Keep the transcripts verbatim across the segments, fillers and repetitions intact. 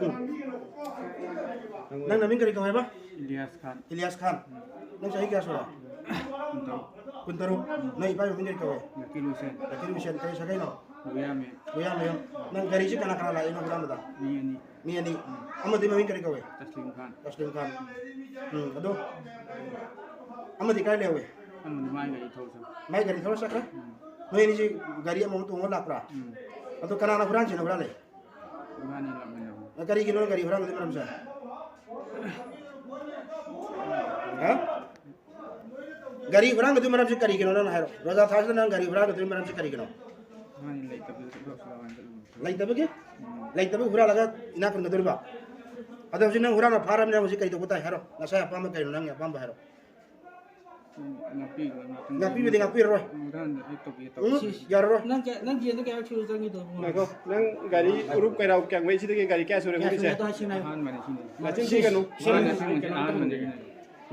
ꯎꯝ꯫ ꯅꯪ ꯅꯃꯤꯡ ꯀꯔꯤ ꯀꯧ ꯍꯥꯏꯕ? ꯏꯂꯤꯌꯥꯁ ꯈꯥꯟ꯫ ꯏꯂꯤꯌꯥꯁ ꯈꯥꯟ꯫ ꯅꯪ ꯆꯍꯤ ꯀꯌꯥ ꯁꯨꯔꯦ? ꯀꯨꯟꯇꯔꯨꯛ꯫ ꯀꯨꯟꯇꯔꯨꯛ꯫ ꯅꯪ ꯏꯄꯥ ꯏꯃꯤꯡ ꯀꯔꯤ ꯀꯧꯋꯦ? ꯖꯀꯤꯔ ꯍꯨꯁꯦꯟ꯫ ꯖꯀꯤꯔ ꯍꯨꯁꯦꯟ꯫ ꯀꯔꯤ ꯁꯥꯒꯩꯅꯣ? ꯂꯨꯌꯥꯃꯌꯨꯝ꯫ ꯂꯨꯌꯥꯃꯌꯨꯝ꯫ ꯅꯪ ꯒꯥꯔꯤꯁꯤ ꯀꯅꯥ ꯀꯅꯥ ꯂꯥꯛꯏꯅꯣ ꯍꯨꯔꯥꯟꯕꯗ? ꯃꯤ ꯑꯅꯤ꯫ ꯃꯤ ꯑꯅꯤ꯫ ꯎꯝ꯫ ꯑꯃꯗꯤ ꯃꯃꯤꯡ ꯀꯔꯤ ꯀꯧꯋꯦ? ꯇꯁꯂꯤꯝ ꯈꯥꯟ꯫ ꯇꯁꯂꯤꯝ ꯈꯥꯟ꯫ ꯎꯝ꯫ ꯑꯗꯣ ꯑꯃꯗꯤ ꯀꯥꯏ ꯂꯩꯍꯧꯋꯦ? ꯑꯃꯗꯤ ꯃꯥꯏ ꯒꯥꯔꯤ ꯊꯧꯔ ꯆꯠꯈ꯭ꯔꯦ꯫ ꯃꯥꯏ ꯒꯥꯔꯤ ꯊꯧꯔ ꯆꯠꯈ꯭ꯔꯦ? ꯎꯝ꯫ ꯅꯣꯏ ꯑꯅꯤꯁꯤ ꯒꯥꯔꯤ ꯑꯃꯃꯨꯛ ꯇꯣꯡꯉ ꯂꯥꯛꯄ꯭ꯔꯥ? ꯎꯝ꯫ ꯑꯗꯣ ꯀꯅꯥꯅ ꯍꯨꯔꯥꯟꯁꯤꯅ ꯍꯨꯔꯥꯜꯂꯦ? ꯏꯕꯥꯅꯤ ꯂꯥꯛꯃꯤꯟꯅꯕ꯫ ꯀꯔꯤꯒꯤꯅꯣ ꯅꯪ ꯒꯥꯔꯤ ꯍꯨꯔꯥꯟꯒꯗꯣꯏ ꯃꯔꯝꯁꯦ? ꯍꯥ? ꯒꯥꯔꯤ ꯍꯨꯔꯥꯟꯒꯗꯣꯏ ꯃꯔꯝꯁꯦ ꯀꯔꯤꯒꯤꯅꯣ ꯅꯪꯅ ꯍꯥꯏꯔꯣ? ꯔꯣꯖꯥ ꯊꯥꯁꯤꯗ ꯅꯪ ꯒꯥꯔꯤ ꯍꯨꯔꯥꯟꯒꯗꯣꯏ ꯃꯔꯝꯁꯦ ꯀꯔꯤꯒꯤꯅꯣ? ꯏꯕꯥꯅꯤ ꯂꯩꯇꯕꯗꯨꯗ ꯊꯕꯛ ꯁꯨꯕ ꯍꯥꯟꯅ ꯆꯠꯂꯨꯕꯅꯤ꯫ ꯂꯩꯇꯕꯒꯤ? ꯎꯝ꯫ ꯂꯩꯇꯕꯒꯤ ꯍꯨꯔꯥꯜꯂꯒ ꯏꯅꯥꯛ ꯈꯨꯟꯒꯗꯣꯔꯤꯕ? ꯑꯗꯣ ꯍꯧꯖꯤꯛ ꯅꯪ ꯍꯨꯔꯥꯟꯕ ꯐꯥꯔꯕꯅꯤꯅ ꯍꯧꯖꯤꯛ ꯀꯔꯤ ꯇꯧꯕ ꯇꯥꯏ ꯍꯥꯏꯔꯣ? ꯅꯁꯥꯒꯤ ꯑꯄꯥꯝꯕ ꯀꯩꯅꯣ? ꯅꯪꯒꯤ ꯑꯄꯥꯝꯕ ꯍꯥꯏꯔꯣ꯫ ꯉꯥꯛꯄꯤꯕꯗꯤ ꯉꯥꯛꯄꯤꯔꯔꯣꯏ꯫ ꯎꯝ, ꯌꯥꯔꯔꯣꯏ꯫ ꯅꯪ ꯀꯌꯥ, ꯅꯪ ꯖꯦꯜꯗ ꯀꯌꯥꯔꯛ ꯁꯨꯔꯦ ꯆꯪꯈꯤꯗꯕ? ꯉꯥꯏꯈꯣ, ꯅꯪ ꯒꯥꯔꯤ ꯎꯔꯨꯞ ꯀꯩꯔꯥꯎ ꯀꯌꯥꯝꯒꯩ ꯁꯤꯗꯒꯤ ꯒꯥꯔꯤ ꯀꯌꯥ ꯁꯨꯔꯦ ꯀꯌꯥ ꯁꯨꯔꯦ? ꯍꯣꯡꯉꯤꯁꯦ? ꯑꯗꯣ ꯍꯥꯏꯁꯤ ꯉꯥꯏꯈꯣ꯫ ꯑꯍꯥꯟꯕꯅꯤ ꯁꯤꯅꯤ꯫ ꯅꯆꯤꯟ ꯊꯤꯒꯅꯨ꯫ ꯃꯥꯅ ꯑꯁꯦꯡꯕꯅꯤ, ꯑꯍꯥꯟꯕꯅꯤ꯫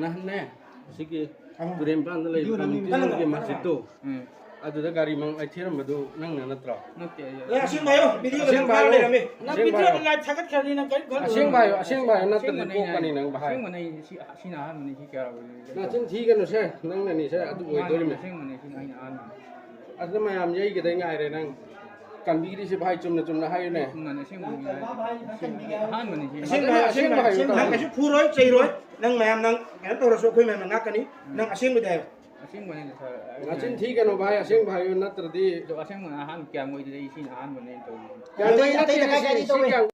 ꯅꯍꯥꯟꯅꯦ, ꯑꯁꯤꯒꯤ ꯇꯨꯔꯦꯟ ꯃꯄꯥꯟꯗ ꯂꯩꯕ ꯀꯝꯃ꯭ꯌꯨꯅꯤꯇꯤ ꯍꯣꯜꯒꯤ ꯃꯁꯖꯤꯠꯇꯣ, ꯎꯝ꯫ ꯑꯗꯨꯗ ꯒꯥꯔꯤ ꯃꯥꯡ-, ꯊꯤꯔꯝꯕꯗꯨ ꯅꯪꯅ ꯅꯠꯇ꯭ꯔꯣ? ꯅꯠꯇꯦ, ꯑꯩ ꯑꯦ, ꯑꯁꯦꯡꯕ ꯍꯥꯏꯌꯣ, ꯚꯤꯗꯤꯑꯣꯗ ꯑꯁꯦꯡꯕ ꯊꯥꯔ ꯍꯥꯏꯌꯣ꯫ ꯂꯩꯔꯝꯃꯤ꯫ ꯅꯪ ꯑꯁꯦꯡꯕ ꯚꯤꯗꯤꯑꯣ ꯍꯥꯏꯌꯣ꯫ ꯂꯥꯏꯚ ꯊꯥꯒꯠꯈ꯭ꯔꯗꯤ ꯅꯪ ꯀꯔꯤꯝ ꯈꯜꯂꯨꯅꯨ꯫ ꯑꯁꯦꯡꯕ ꯍꯥꯏꯌꯣ, ꯑꯁꯦꯡꯕ ꯍꯥꯏꯌꯣ, ꯅꯠꯇ꯭ꯔꯗꯤ ꯑꯁꯦꯡꯕꯅꯦ ꯄꯣꯛꯄꯅꯤ ꯍꯥꯏꯁꯦ꯫ ꯅꯪ ꯚꯥꯏ꯫ ꯑꯁꯦꯡꯕꯅꯦ ꯑꯩꯁꯦ ꯁꯤ, ꯁꯤꯅ ꯑꯍꯥꯟꯕꯅꯤ, ꯁꯤ ꯀꯌꯥ ꯑꯣꯏꯔꯦ? ꯅꯆꯤꯟ ꯊꯤꯒꯅꯨꯁꯦ, ꯅꯪꯅꯅꯤꯁꯦ ꯑꯗꯨ ꯃꯥꯅꯦ, ꯑꯣꯏꯗꯣꯔꯤꯃꯦ꯫ ꯑꯁꯦꯡꯕꯅꯦ, ꯁꯤꯅ ꯑꯩꯅ ꯑꯍꯥꯟꯕꯅꯤ꯫ ꯑꯗꯨꯅ ꯃꯌꯥꯝ ꯌꯩꯒꯗꯩ ꯉꯥꯏꯔꯦ ꯅꯪ꯫ ꯀꯟꯕꯤꯔꯤꯁꯤ ꯚꯥꯏ, ꯆꯨꯝꯅ ꯆꯨꯝꯅ ꯍꯥꯏꯌꯨꯅꯦ꯫ ꯆꯨꯝꯅꯅꯦ, ꯑꯁꯦꯡꯕꯅꯤ ꯍꯥꯏꯁꯦ꯫ ꯑꯍꯥꯟꯕꯅꯤ ꯁꯤ꯫ ꯑꯁꯦꯡꯕ ꯍꯥꯏꯌꯣ, ꯑꯁꯦꯡꯕ ꯍꯥꯏꯌꯣ꯫ ꯑꯁꯦꯡꯕ ꯍꯥꯏꯌꯣ꯫ ꯅꯪ ꯀꯩꯁꯨ ꯐꯨꯔꯣꯏ, ꯆꯩꯔꯣꯏ꯫ ꯅꯪ ꯃꯌꯥꯝ ꯅꯪ ꯀꯩꯅꯣ ꯇꯧꯔꯁꯨ ꯑꯩꯈꯣꯏ ꯃꯌꯥꯝꯅ ꯉꯥꯛꯀꯅꯤ꯫ ꯎꯝ꯫ ꯅꯪ ꯑꯁꯦꯡꯕꯗꯤ ꯍꯥꯏꯌꯣ꯫ ꯑꯁꯦꯡꯕꯅꯤ ꯁꯥꯔ꯫ ꯅꯆꯤꯟ ꯊꯤꯒꯅꯨ ꯚꯥꯏ, ꯑꯁꯦꯡꯕ ꯍꯥꯏꯌꯨ, ꯅꯠꯇ꯭ꯔꯗꯤ꯫ ꯑꯗꯣ ꯑꯁꯦꯡꯕꯅ ꯑꯍꯥꯟꯕ ꯀꯌꯥꯝ ꯑꯣꯏꯗ꯭ꯔꯤ, ꯑꯩ ꯁꯤꯅ ꯑꯍꯥꯟꯕꯅꯦ ꯑꯩꯅ ꯇꯧꯔꯤꯁꯦ꯫ ꯀꯌꯥꯝ ꯑꯇꯩ, ꯑꯇꯩ ꯂꯩꯀꯥꯏ ꯀꯥꯏꯗꯩ ꯁꯤ ꯇꯧꯋꯦ? ꯀꯌꯥꯝ